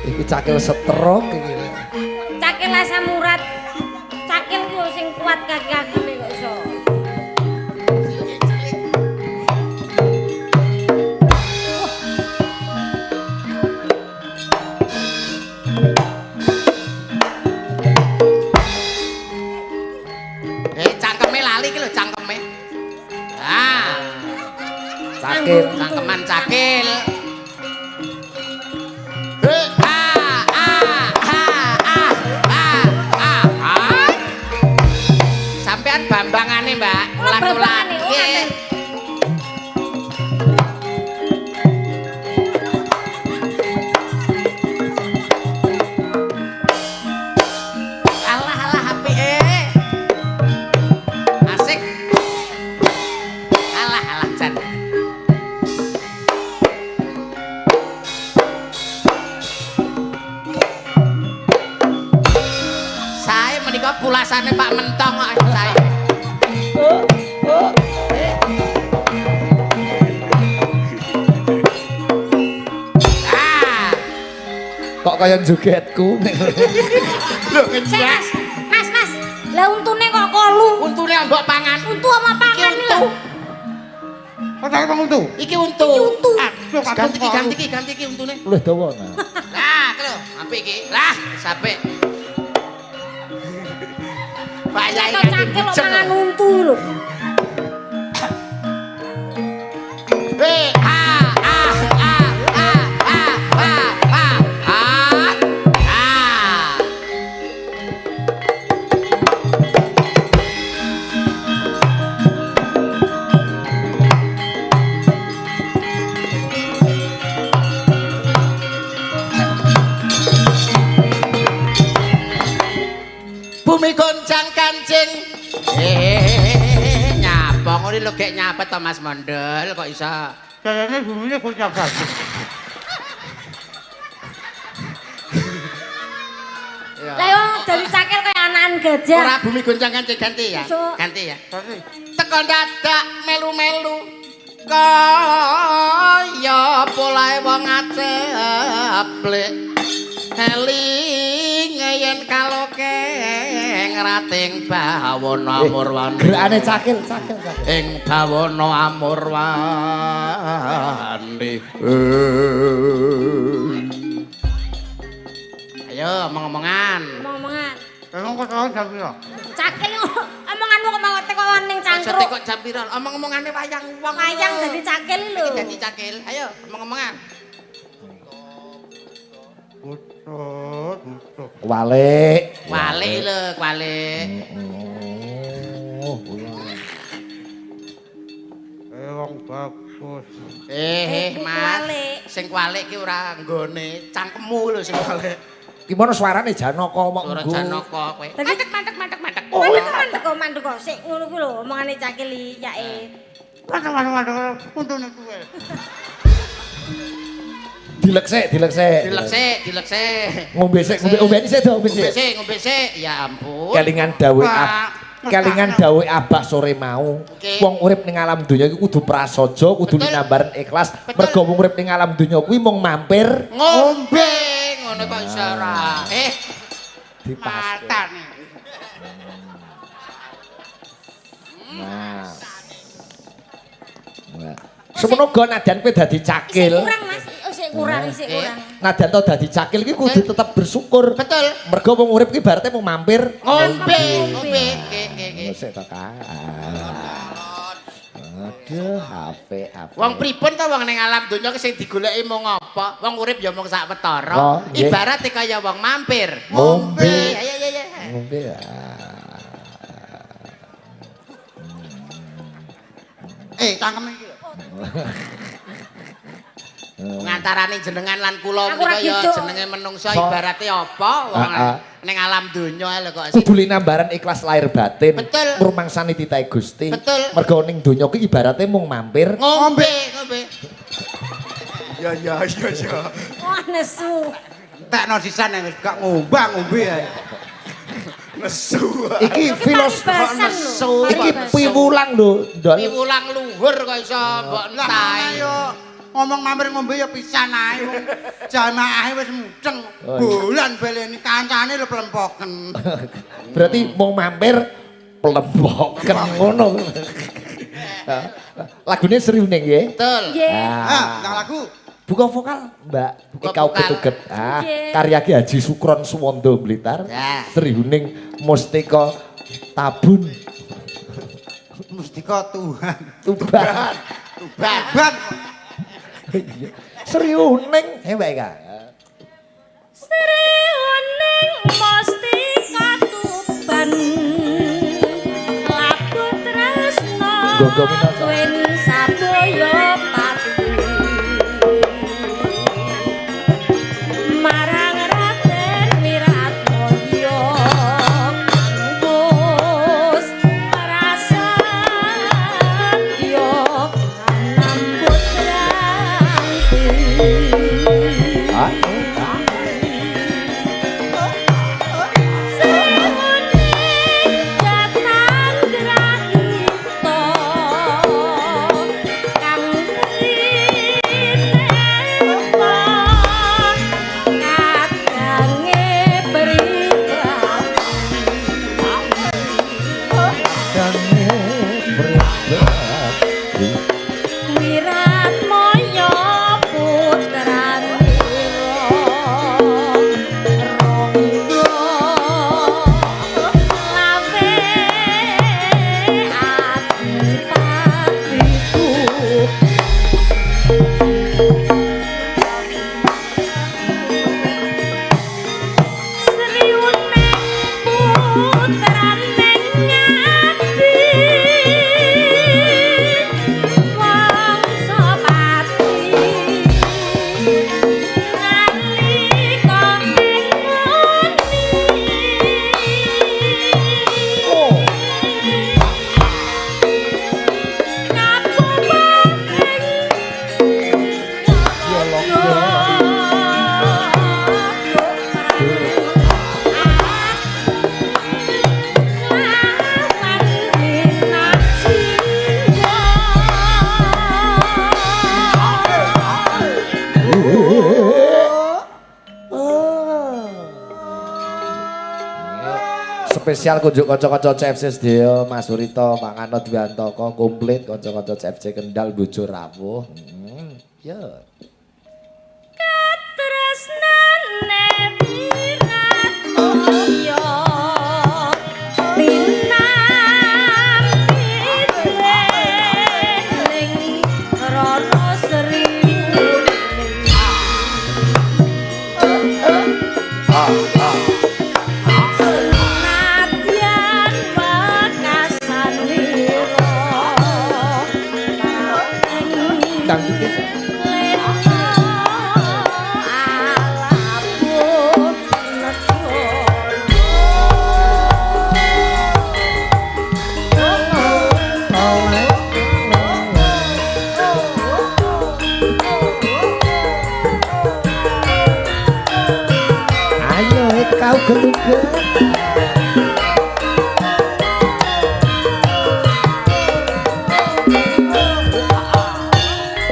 Speaker 1: Iki cakil setrok iki.
Speaker 3: Cakil asam urat. Cakil ku sing kuat kaki-kakine kok iso.
Speaker 2: Cangkeme lali iki lho cangkeme. Ah,
Speaker 1: Cakil.
Speaker 2: cangkeman cakil. Ah, ah, ah, ah, ah, ah, ah. Sampean bambangane, Mbak.
Speaker 3: Oh,
Speaker 2: Ulan-ulan.
Speaker 3: bambangane, oh,
Speaker 2: Nggih.
Speaker 3: ngaten.
Speaker 2: Alah alah apike. Asik. Alah alah jan. Sae menika pulasane Pak Mentong kok sae. Ah,
Speaker 1: Kok kaya jogetku.
Speaker 2: lho
Speaker 3: Sik, Mas. Mas, Mas. Lah untune kok kolu.
Speaker 2: Untune mbok pangan.
Speaker 3: Untu sama pangan
Speaker 2: Iki
Speaker 3: iki lho.
Speaker 2: untu.
Speaker 4: Kok tak wong untu?
Speaker 2: Iki untu.
Speaker 3: Iki untu.
Speaker 2: Ah, ganti iki, ganti iki, ganti iki untune.
Speaker 1: Luwih dawa nah.
Speaker 2: Lah, iki lho, apik iki. Lah, wis apik. Pak Yai
Speaker 3: Kok
Speaker 2: kanthi
Speaker 3: cakil kok
Speaker 2: bujeng
Speaker 3: mangan
Speaker 2: lho.
Speaker 3: untu lho.
Speaker 2: Eh, ah, ah, ah, ah, ah, ah, ah, ah, ah. Bumi goncang kancing. Nyapa ngono lho gek nyapa to Mas Mondol kok iso.
Speaker 4: Jarene bumine goncang kancing.
Speaker 3: Lah yo dari cakil kaya anakan gajah.
Speaker 2: Ora bumi goncang kancing ganti ya.
Speaker 3: Iso.
Speaker 2: Ganti ya.
Speaker 4: Ganti.
Speaker 2: Teko dadak melu-melu kaya polahe wong aceplek. Eling yen kaloke ngrating bawana amurwani.
Speaker 1: Gerakane cakil, cakil, cakil.
Speaker 2: Ing bawana amurwani. Ayo omong-omongan.
Speaker 3: Omong-omongan.
Speaker 4: Emang kok tahun jam piro?
Speaker 3: Cakil omonganmu kok mau teko ning
Speaker 2: Aja
Speaker 3: cangkruk.
Speaker 2: tekok jam piro. Omong-omongane wayang wong.
Speaker 3: Wayang dadi cakil lho.
Speaker 2: Iki dadi cakil. Ayo omong-omongan.
Speaker 4: Butuh, butuh.
Speaker 1: Walik.
Speaker 2: Walik lho, walik.
Speaker 1: Oh,
Speaker 4: Wong bagus.
Speaker 2: Eh, Mas.
Speaker 3: Kualik.
Speaker 2: Sing kualik ki ora nggone cangkemmu lho sing kualik.
Speaker 1: Gimana suarane Janaka mok
Speaker 2: Ora
Speaker 1: nggo?
Speaker 2: Janaka kowe.
Speaker 3: Mandek
Speaker 2: mandek mandek mandek.
Speaker 3: Oh, mandek kok mandek kok sik ngono ku lho omongane cakil yae.
Speaker 4: Waduh, waduh, waduh, untune kuwe.
Speaker 1: Dilek sik, dilek sik.
Speaker 2: Dilek sik, dilek sik.
Speaker 1: Ngombe sik, ngombe ombeni sik, ngombe
Speaker 2: Ngombe
Speaker 1: sik.
Speaker 2: sik, ngombe sik. Ya ampun.
Speaker 1: Kelingan dawuh
Speaker 4: Wah,
Speaker 1: kelingan dawuh Abah sore mau.
Speaker 2: Oke.
Speaker 1: Wong urip ning alam donya iki kudu prasaja, kudu
Speaker 2: Betul.
Speaker 1: linambaran ikhlas.
Speaker 2: Betul.
Speaker 1: Mergo wong urip ning alam donya kuwi mung mampir
Speaker 2: Ngombe ngono kok iso ora.
Speaker 1: dipas.
Speaker 4: Matane.
Speaker 1: Nah. Nah. Semono go nadyan kowe dadi
Speaker 3: Isih
Speaker 1: cakil.
Speaker 3: kurang Mas, oh, isih kurang, isih kurang.
Speaker 1: Nadyan to dadi cakil iki kudu tetep bersyukur.
Speaker 2: Betul.
Speaker 1: Mergo wong urip ki ibarate mung mampir
Speaker 2: Ngombe, ngombe. Nggih, nggih, nggih.
Speaker 1: Sik to, Kak. Aduh, apik, apik.
Speaker 2: Wong pripun to wong ning alam donya ki sing digoleki mung apa? Wong urip ya mung sak wetara.
Speaker 1: Oh, nggih.
Speaker 2: Ibarate kaya wong mampir.
Speaker 1: Ngombe.
Speaker 2: Ayo ayo ayo.
Speaker 1: Ngombe.
Speaker 4: Cangkeme iki lho.
Speaker 2: Ngantarane jenengan lan kula
Speaker 3: Aku ora
Speaker 2: menika ya
Speaker 3: gitu.
Speaker 2: Jenenge menungso ibarate apa wong ning alam donya lho kok.
Speaker 1: Kudu linambaran ikhlas lahir batin.
Speaker 2: Betul.
Speaker 1: Ngrumangsani titahe Gusti.
Speaker 2: Betul.
Speaker 1: Mergo ning donya ki ibarate mung mampir.
Speaker 2: Ngombe, ngombe.
Speaker 5: Ya ya ya ya.
Speaker 3: Wah nesu.
Speaker 4: Entekno sisan wis gak ngombang ngombe ae.
Speaker 5: Nesu.
Speaker 1: Iki filos
Speaker 3: Paribasan lho.
Speaker 1: iki
Speaker 3: Paribasan.
Speaker 1: piwulang lho, Ndol.
Speaker 2: Piwulang luhur kok iso mbok
Speaker 4: Lah
Speaker 2: entai.
Speaker 4: yo ngomong mampir ngombe ya pisan ae wong jamaah wis mudeng.
Speaker 1: Oh, iya.
Speaker 4: Bulan baleni kancane lho plempoken.
Speaker 1: Berarti mung mampir plempoken ngono. Lagune Sri Uning nggih.
Speaker 2: Betul.
Speaker 3: Nggih.
Speaker 4: Ah, nang lagu
Speaker 1: Buka vokal, Mbak.
Speaker 2: Buka
Speaker 1: Eka
Speaker 2: vokal.
Speaker 1: Uget-uget. Ah,
Speaker 3: Nggih.
Speaker 1: karya Ki Haji Sukron Suwondo Blitar.
Speaker 2: Ya.
Speaker 1: Sri Huning Mustika Tabun
Speaker 4: Mustika Tuhan.
Speaker 1: Tuban.
Speaker 2: Tuban.
Speaker 4: Tuban.
Speaker 1: Iya. Sri Huning, Mbak Eka.
Speaker 3: Sri Uning Mustika Tuban. Labu tresna.
Speaker 1: Nggo-nggo minangka.
Speaker 3: Twin Sabaya Pati. Marang Raden Wiratmoyo kanggus prasetyo anambut ranti.
Speaker 1: Ah, ah.
Speaker 3: Sri Uning datang grahita kang trineta kadange pribadi.
Speaker 1: Kadange pribadi.
Speaker 3: Wiratmoyo putranira Rangga lawe adipatiku. Sri Uning putrane Ngadi Wangsa Pati nalika ing nguni kapupuhing
Speaker 1: Spesial kunjuk kanca-kanca CFC sedaya, Mas Surito, Mangano Dwiantoko, komplit kanca-kanca CFC Kendal bojo rawuh. Ya.
Speaker 3: Tresnane Wiratmoyo tinampi dening Rara Sri Uning. Senadyan wekasanira
Speaker 1: Dangdut
Speaker 3: lena alabut negara.
Speaker 1: Ayo Eka uget-uget.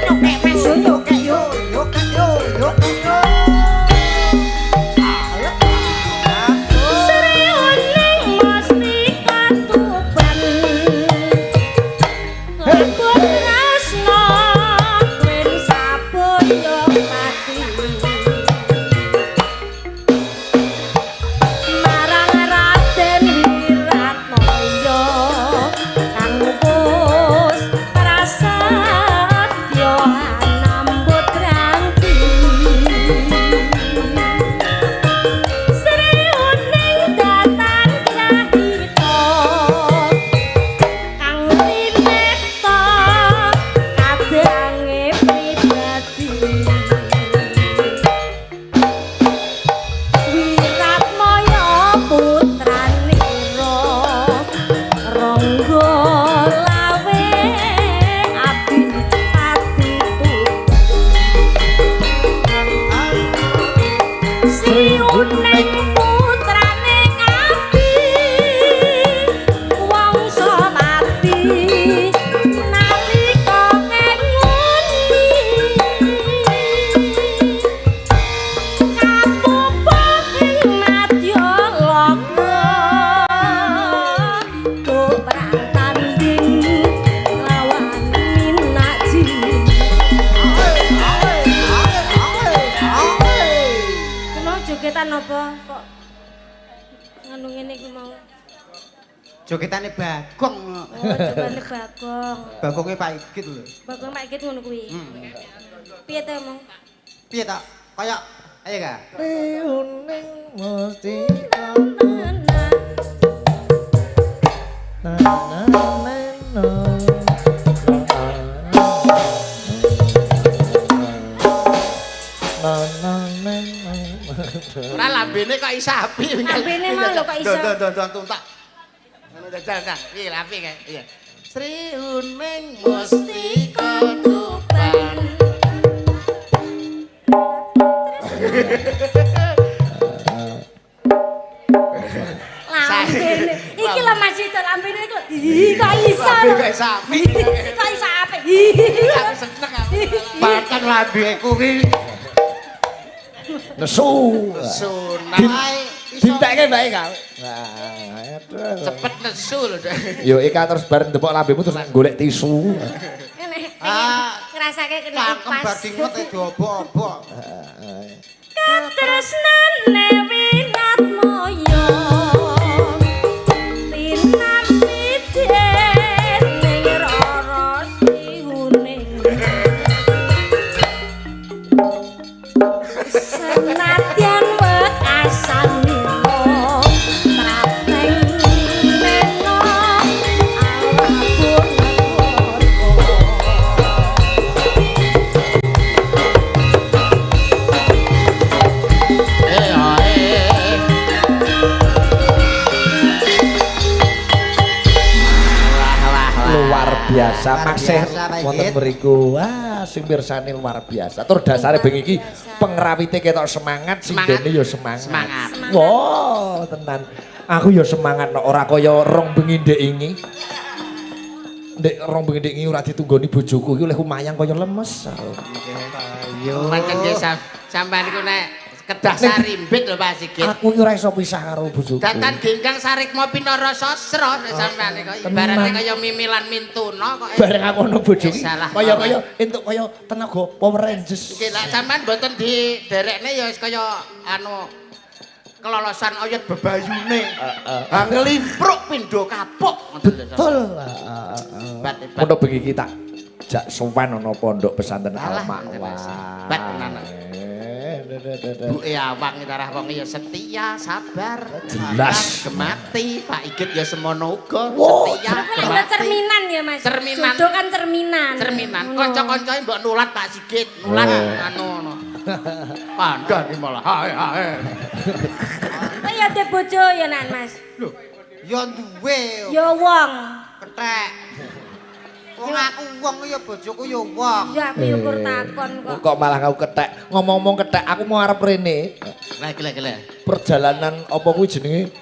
Speaker 3: Nyokek Mas yo nyokek yo.
Speaker 4: Yo yo yo yo.
Speaker 3: Sri Uning Mustika Tuban. Lembut tresna wen sabaya pati. Marang Jogetan apa kok nganu ngene iki mau?
Speaker 4: Jogetane Bagong.
Speaker 3: Oh, jogetane Bagong.
Speaker 4: Bagonge Pak Igit lho.
Speaker 3: Bagong Pak Igit ngono kuwi. Piye to, Mong?
Speaker 4: Piye to? Kaya ayo ga?
Speaker 1: Riuning mesti
Speaker 3: Na
Speaker 1: na na na na na na na.
Speaker 2: Ora lambene kok iso apik.
Speaker 3: Lambene mau lho kok iso.
Speaker 2: Don tuntak. Ngono jajal ta. Piye apik kae? Iya. Sri Uning Mustika Tuban.
Speaker 3: Lambene. Iki lho Mas Ito, lambene iki lho. Ih, kok iso lho.
Speaker 2: Kok iso apik.
Speaker 3: Kok iso apik.
Speaker 2: Aku seneng aku.
Speaker 4: Pancen lambeku ki
Speaker 1: Nesu.
Speaker 2: Sunah.
Speaker 1: Dintekke bae ka. Wah, aduh.
Speaker 2: Cepet nesu lho.
Speaker 1: Yo Eka terus bareng ndepok lambemu terus golek tisu.
Speaker 4: Ah,
Speaker 3: Ngrasake kena
Speaker 4: cangkem
Speaker 3: upas.
Speaker 4: bar dinget diobok-obok.
Speaker 3: Katresnane winat moyo. Tinampi dening rara sihuning. Senadyan wekasanira trapeng mena alabun
Speaker 1: Luar biasa masih wonten mriku. Wah, sing mirsani luar biasa. Tur dasare bengi iki pengrawite ketok semangat, sindene ya semangat.
Speaker 2: Semangat.
Speaker 1: Wah, tenan. Aku ya semangat nek ora kaya rong bengi ndek ingi. Ndek rong bengi ndek ingi ora ditunggoni bojoku iki oleh lumayan kaya lemes.
Speaker 4: Ayo.
Speaker 2: Pancen nggih sampean niku nek kedah sarimbit lho Pak Sigit.
Speaker 1: Aku iki ora iso pisah karo bojoku.
Speaker 2: Datan genggang sarikma pinara sastra nek sampean niku ibarate kaya mimilan mintuna kok.
Speaker 1: Bareng aku ono bojoku kaya-kaya entuk kaya tenaga Power Rangers.
Speaker 2: Nggih lek sampean mboten diderekne ya wis kaya anu kelolosan oyot bebayune. Ha nglimpruk pindho kapuk.
Speaker 1: Betul.
Speaker 2: Hebat.
Speaker 1: Ngono bengi iki tak jak sowan ana pondok pesantren Al Ma'wa.
Speaker 2: Hebat tenan. Buke awang tarah wong ya setia, sabar,
Speaker 1: jelas
Speaker 2: gemati. Pak Igit ya semono uga setia,
Speaker 3: gemati. Cerminan ya Mas.
Speaker 2: Cerminan.
Speaker 3: Jodoh kan cerminan.
Speaker 2: Cerminan. Kanca-kancoe mbok nulat Pak Sigit, nulat anu ngono. Kandhane malah hae hae.
Speaker 3: Kowe ya ndek bojo ya Nan Mas.
Speaker 4: Lho, ya duwe.
Speaker 3: Ya wong.
Speaker 4: Kethek. Wong aku wong ya bojoku ya wong.
Speaker 3: Ya aku ya kur takon kok.
Speaker 1: Kok malah aku kethek. Ngomong-ngomong kethek, aku mau arep rene.
Speaker 2: Lah iki.
Speaker 1: Perjalanan apa kuwi jenenge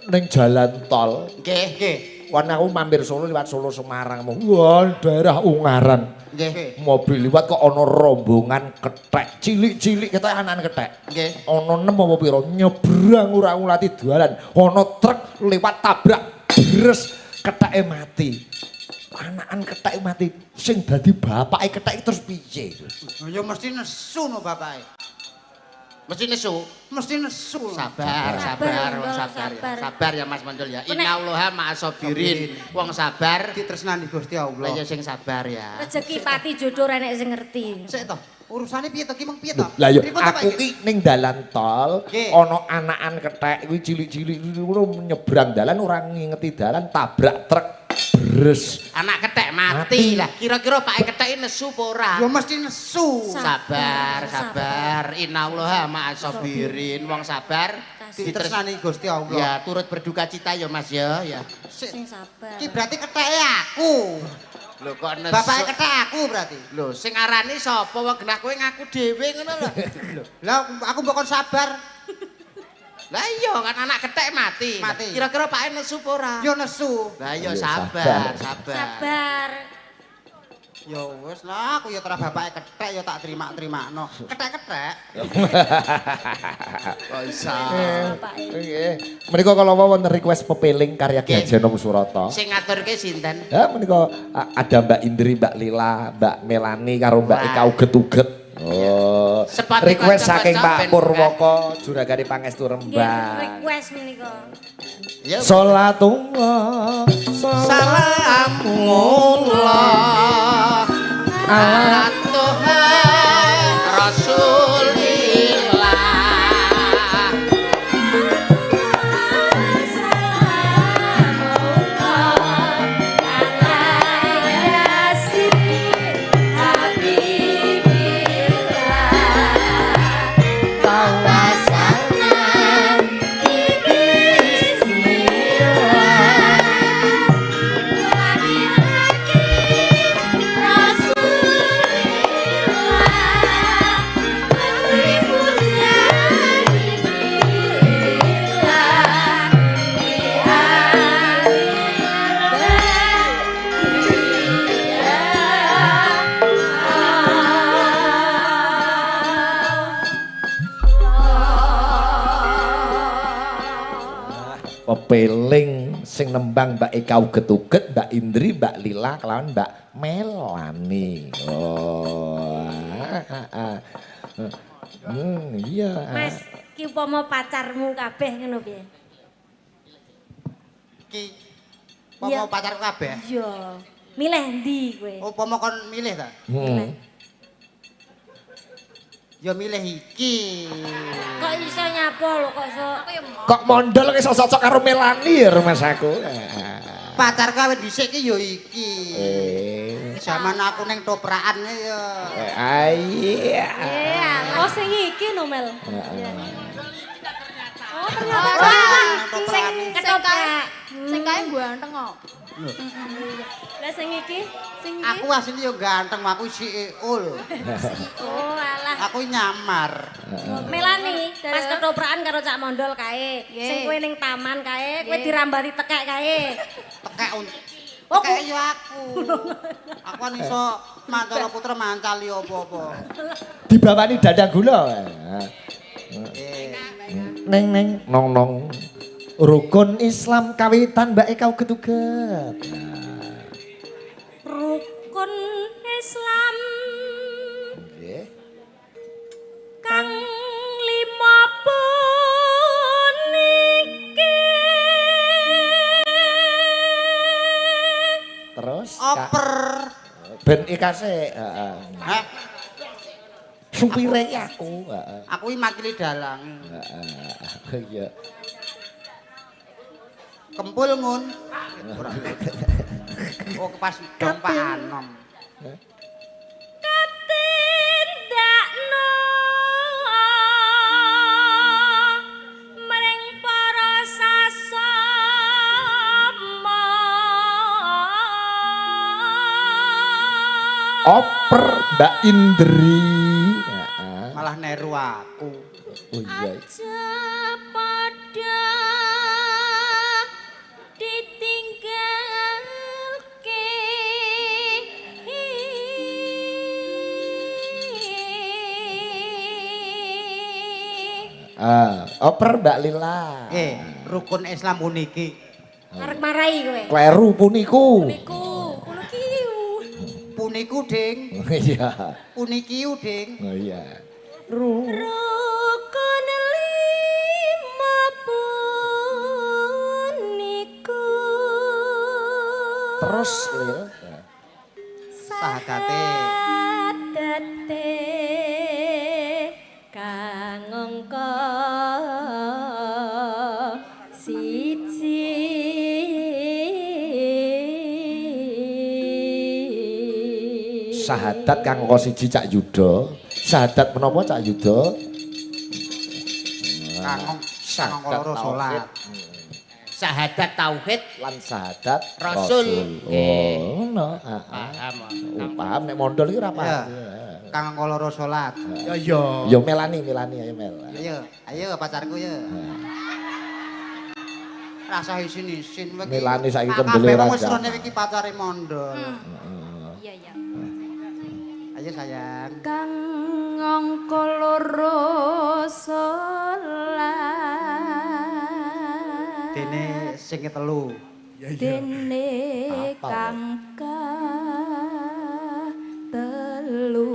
Speaker 1: ning jalan tol.
Speaker 2: Nggih,
Speaker 4: nggih.
Speaker 1: Wan aku mampir Solo liwat Solo Semarang. Wah, daerah Ungaran.
Speaker 2: Nggih.
Speaker 1: Mobil liwat kok ana rombongan kethek cilik-cilik ketok anan kethek.
Speaker 2: Nggih.
Speaker 1: Ana 6 apa pira nyebrang ora ngulati dalan. Ana truk liwat tabrak bres ketheke mati. Anakan kethek mati sing dadi bapake kethek terus piye?
Speaker 4: Ya mesti nesu no bapake.
Speaker 2: Mesti nesu.
Speaker 4: Mesti nesu.
Speaker 2: Sabar, sabar, wong sabar. Sabar ya Mas Mondol ya. Innallaha ma'asabirin. Wong sabar
Speaker 4: ditresnani Gusti Allah.
Speaker 2: Lah ya sing sabar ya.
Speaker 3: Rezeki pati jodoh ora enek sing ngerti.
Speaker 4: Sik to. Urusane piye to ki meng piye to?
Speaker 1: Lah ya aku ki ning dalan tol ana anakan kethek kuwi cilik-cilik ngono nyebrang dalan ora ngingeti dalan tabrak truk bres.
Speaker 2: Anak kethek mati lah. Kira-kira pake kethek nesu apa ora?
Speaker 4: Ya mesti nesu.
Speaker 2: Sabar, sabar. Innallaha ma'asabirin. Wong sabar
Speaker 4: ditresnani Gusti Allah.
Speaker 2: Ya, turut berduka cita ya Mas ya, ya.
Speaker 3: Sing sabar.
Speaker 4: Ki berarti ketheke aku.
Speaker 2: Lho kok nesu.
Speaker 4: Bapake kethek aku berarti.
Speaker 2: Lho sing arani sapa wong genah kowe ngaku dhewe ngono lho.
Speaker 4: Lah aku mbok kon sabar.
Speaker 2: Lah iya kan anak kethek mati. Kira-kira pake nesu apa ora?
Speaker 4: Ya nesu.
Speaker 2: Lah iya sabar, sabar.
Speaker 3: Sabar.
Speaker 4: Ya wis lah aku ya ora bapake kethek ya tak terima-terimakno. Kethek-kethek.
Speaker 2: Kok iso.
Speaker 1: Nggih. Menika kala wau wonten request pepeling karya Ki Haji Anom Surata.
Speaker 2: Sing ngaturke sinten?
Speaker 1: Ya menika ada Mbak Indri, Mbak Lila, Mbak Melani karo Mbak Eka uget-uget. Oh.
Speaker 2: Sepati
Speaker 1: Request
Speaker 2: kanca-kanca
Speaker 1: saking Pak
Speaker 2: ben
Speaker 1: Purwoko juragane Pangestu
Speaker 3: Nggih,
Speaker 1: Rembang.
Speaker 3: request menika.
Speaker 2: Ya.
Speaker 1: Salatullah
Speaker 2: Salamullah ala Tuhan Rasulillah.
Speaker 1: Pepeling sing nembang Mbak Eka uget-uget, Mbak Indri, Mbak Lila kelawan Mbak Melani. Oh. Iya.
Speaker 3: Mas, ki upama pacarmu kabeh ngono piye?
Speaker 4: Ki upama pacarku kabeh.
Speaker 3: Iya. Milih ndi kowe?
Speaker 4: Upama kon milih ta? Ya milih iki.
Speaker 3: Kok iso nyapa lho kok iso.
Speaker 1: Kok mondol iso cocok karo Melani ya Mas aku.
Speaker 4: Pacarku awet dhisik ki ya iki. Zaman aku ning toprakan ya.
Speaker 1: Iya.
Speaker 6: Oh sing iki no Mel. Oh ternyata
Speaker 4: Sing
Speaker 3: Ketoprak.
Speaker 6: sing kae ganteng kok. Lah sing iki, sing iki.
Speaker 4: Aku asline yo ganteng, aku CEO lho.
Speaker 3: Oh alah.
Speaker 4: Aku nyamar.
Speaker 3: Melani, pas ketoprakan karo Cak Mondol kae, sing kowe ning taman kae, kowe dirambati tekek kae.
Speaker 4: Tekek tekek yo aku. Aku kan iso mancala putra mancali apa-apa.
Speaker 1: Dibawani dandang gula. Neng neng nong nong. Rukun Islam kawitan Mbak Eka uget-uget.
Speaker 3: Rukun Islam
Speaker 1: Nggih.
Speaker 3: kang lima puniki.
Speaker 1: Terus
Speaker 4: Oper.
Speaker 1: Ben Eka sik, heeh.
Speaker 4: Hah?
Speaker 1: Supire iki aku, heeh.
Speaker 4: Aku iki makili dalang.
Speaker 1: Heeh. Iya.
Speaker 4: Kempul ngun. Oh pas dong Pak Anom.
Speaker 3: Katindakno mring para sasama.
Speaker 1: Oper Mbak Indri. Heeh.
Speaker 4: Malah neru aku.
Speaker 1: Oh iya.
Speaker 3: Aja padha ditinggalke.
Speaker 1: Ah, oper Mbak Lila.
Speaker 4: Rukun Islam puniki.
Speaker 3: Arep marahi kowe.
Speaker 1: Kleru puniku.
Speaker 6: Niku, kulo kiu.
Speaker 4: Puniku, Ding.
Speaker 1: Iya.
Speaker 4: Punikiu, Ding.
Speaker 1: Oh iya.
Speaker 3: Rukun lima puniku.
Speaker 1: Terus Lil.
Speaker 4: Sahadate.
Speaker 3: Sahadate kang angka siji.
Speaker 1: Sahadat kang angka siji Cak Yuda. Sahadat menapa Cak Yuda?
Speaker 4: Kang kang loro salat.
Speaker 2: Sahadat tauhid
Speaker 1: Lan sahadat
Speaker 2: Rasul.
Speaker 1: Oh, ngono. Heeh.
Speaker 2: Paham.
Speaker 1: Oh, paham nek mondol iki ora paham.
Speaker 4: Kang loro salat.
Speaker 5: Ya ya.
Speaker 1: Yo Melani, Melani ayo Mel.
Speaker 4: Ayo, ayo pacarku ya. Rasa isin-isin kowe iki.
Speaker 1: Melani saiki kembali
Speaker 4: Kabeh wong
Speaker 1: raja.
Speaker 4: wis rene iki pacare mondol.
Speaker 6: Iya iya.
Speaker 4: Ayo sayang.
Speaker 6: Kang angka loro salat.
Speaker 4: Dene sing telu.
Speaker 6: Dene
Speaker 1: Apal,
Speaker 6: kang telu.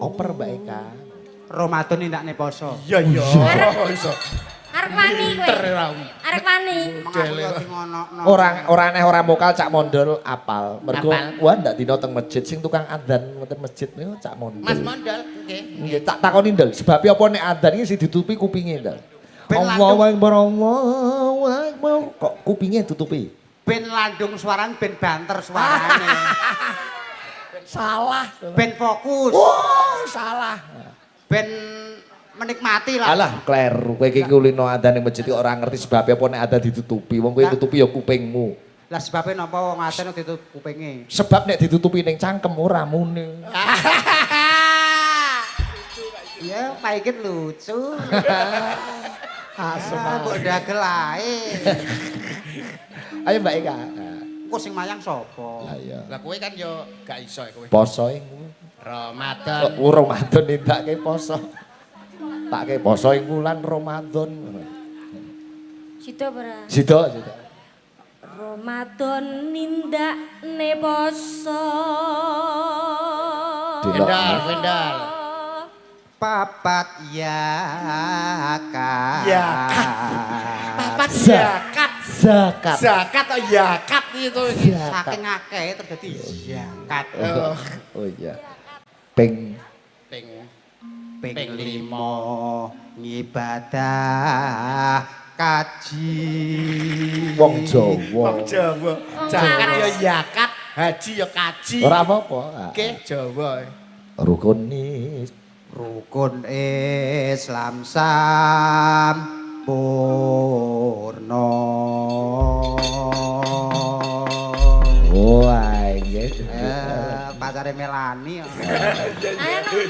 Speaker 1: Oper Mbak Eka.
Speaker 4: Ramadan nindakne poso.
Speaker 5: Iya iya. Iso.
Speaker 3: Arep wani kowe. Arep wani.
Speaker 4: Mengaku yo di ngonokno.
Speaker 1: Ora aneh ora mokal Cak Mondol apal. Mergo
Speaker 2: Apal.
Speaker 1: wah ndak dina teng masjid sing tukang adzan wonten masjid niku Cak Mondol.
Speaker 2: Mas Mondol, nggih.
Speaker 1: Nggih, tak takoni ndol, sebab apa nek adzan iki sing ditutupi kupinge ndol.
Speaker 4: Ben
Speaker 1: Allahu Akbar, Allahu Akbar. Kok kupinge tutupi?
Speaker 4: Ben landung suarane, ben banter suarane.
Speaker 1: Salah.
Speaker 4: Ben fokus.
Speaker 1: Oh, salah.
Speaker 4: Ben menikmati lah.
Speaker 1: Alah, kleru. Kowe iki kulino adzan ning masjid kok ora ngerti sebab apa nek adzan ditutupi. Wong kowe tutupi ya kupingmu.
Speaker 4: Lah sebabnya napa wong adzan ditutup kupinge?
Speaker 1: Sebab nek ditutupi ning cangkem ora muni.
Speaker 4: Iya, Pak Ikit lucu.
Speaker 1: Asem.
Speaker 4: Ah, mbok dagel ae.
Speaker 1: Ayo Mbak Eka.
Speaker 4: Engko sing mayang sapa?
Speaker 1: Lah iya.
Speaker 2: Lah kowe kan yo gak iso kowe.
Speaker 1: Poso ing
Speaker 2: Ramadan.
Speaker 1: Oh, Ramadan nindakake poso. Take poso ing wulan Ramadan.
Speaker 3: Sida ora?
Speaker 1: Sida, sida.
Speaker 3: Ramadan nindakne poso.
Speaker 2: Vendal, vendal.
Speaker 4: Papat yakat.
Speaker 5: Yakat.
Speaker 2: Papat zakat.
Speaker 1: Zakat.
Speaker 2: Zakat atau yakat itu.
Speaker 4: Saking akeh terus dadi zakat.
Speaker 1: Oh iya. Ping
Speaker 2: Ping
Speaker 4: Ping
Speaker 2: Ping
Speaker 4: 5 ngibadah kaji.
Speaker 1: Wong Jawa.
Speaker 5: Wong Jawa.
Speaker 2: Zakat ya yakat, haji ya kaji.
Speaker 1: Ora apa-apa.
Speaker 2: Oke, Jawa.
Speaker 1: Rukun
Speaker 4: Rukun Islam sampurna.
Speaker 1: Wah, nggih.
Speaker 4: Pacare Melani.
Speaker 3: Ayo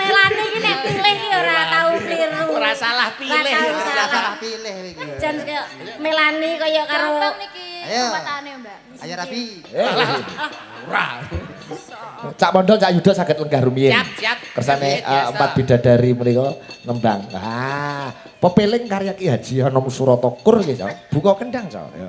Speaker 3: Melani iki nek pilih iki ora tau kliru.
Speaker 2: Ora salah pilih.
Speaker 3: Ora tau
Speaker 4: Ora
Speaker 3: salah.
Speaker 4: salah pilih iki.
Speaker 3: Jan kaya Melani kaya karo
Speaker 6: Gampang niki
Speaker 4: Ayo.
Speaker 6: ruwatane, Mbak.
Speaker 4: Ayo Rabi.
Speaker 2: Ora.
Speaker 1: Cak Mondol, Cak Yuda saged lenggah rumiyin.
Speaker 2: Siap, siap.
Speaker 1: Kersane
Speaker 2: Iya, biasa.
Speaker 1: empat bidadari menika nembang. Ah, pepeling karya Ki Haji Anom Suroto Kur nggih, Cak. Buka kendang, Cak. Ya.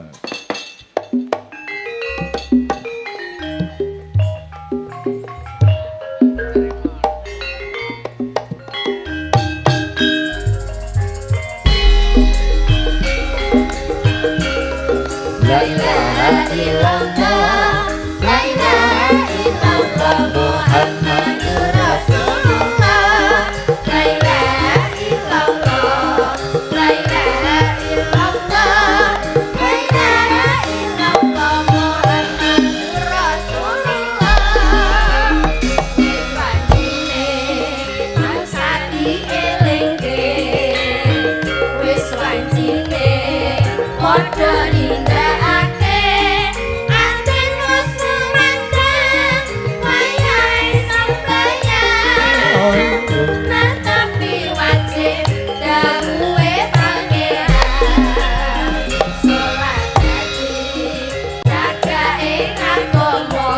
Speaker 1: La ilaha
Speaker 3: illallah, la ilaha illallah Muhammadur Rasulullah. La ilaha illallah, la ilaha illallah, la ilaha illallah Muhammadur Rasulullah. Wis wajine tansah dielingke, wis wajine padha nindakake. Aten wis memandang wayahe sampeyan, netapi wajib dawuhe pangeran. Salat haji jaga ing agama,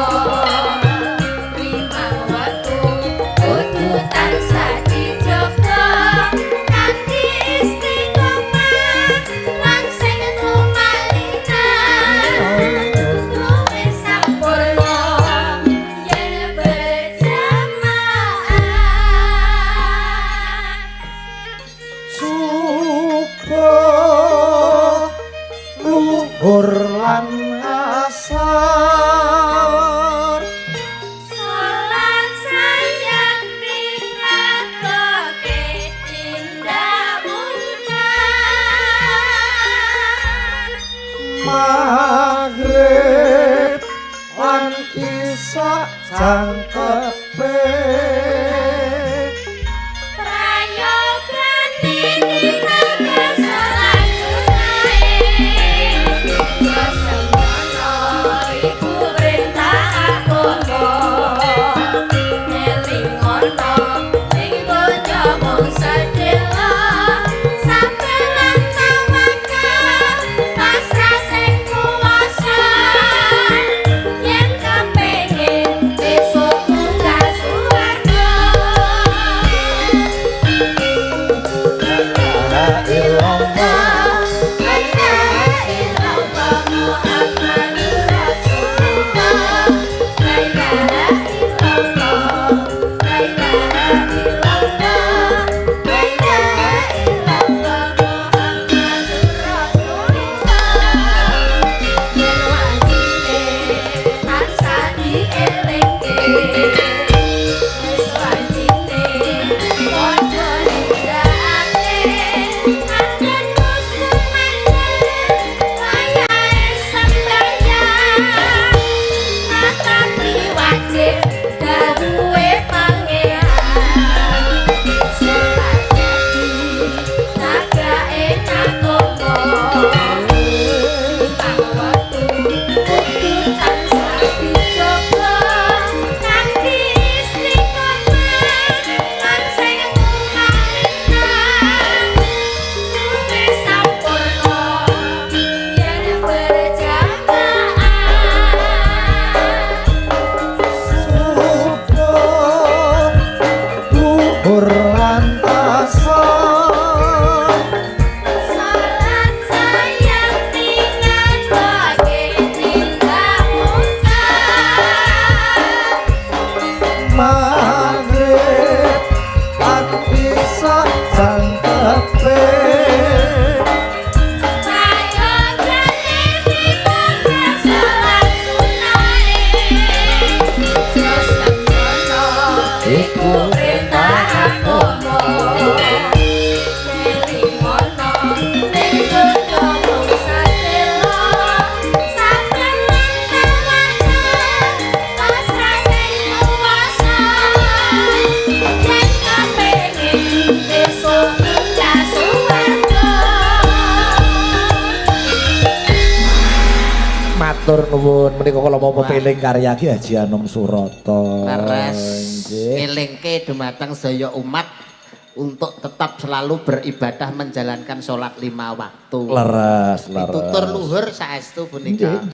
Speaker 3: lima wektu kudu tansah dijaga, kanthi istiqomah lan sing tumaninah. Luwih sampurna yen berjamaah.
Speaker 1: Subuh luhur lan asar
Speaker 3: Salat sayang tingatoke tindak mungkar.
Speaker 1: Maghrib lan isya jangkepe
Speaker 3: Prayogane tindak salat sunahe. Semono iku perintah agama. Eling ana ing donya mung sedhela. Sabar lan tawakal pasrah sing kuwasa. Yen kepengin besok munggah swarga.
Speaker 1: Maghrib aku bisa jangkepe.
Speaker 3: Prayogane dipun salat sunahe.
Speaker 1: Iku
Speaker 3: Perintah agama. Nelimono ning donya mung satela. Saben wektu pasrah sing kuwasa. Yen kepengin besok munggah suwarga.
Speaker 1: Matur nuwun, menika kala mau pepeling karya Ki Haji Anom Suroto.
Speaker 2: Leres.
Speaker 1: Nggih.
Speaker 2: Ngelingke dumateng sedaya umat untuk tetap selalu beribadah, menjalankan sholat lima waktu.
Speaker 1: Leres, leres.
Speaker 2: Pitutur luhur saestu punika.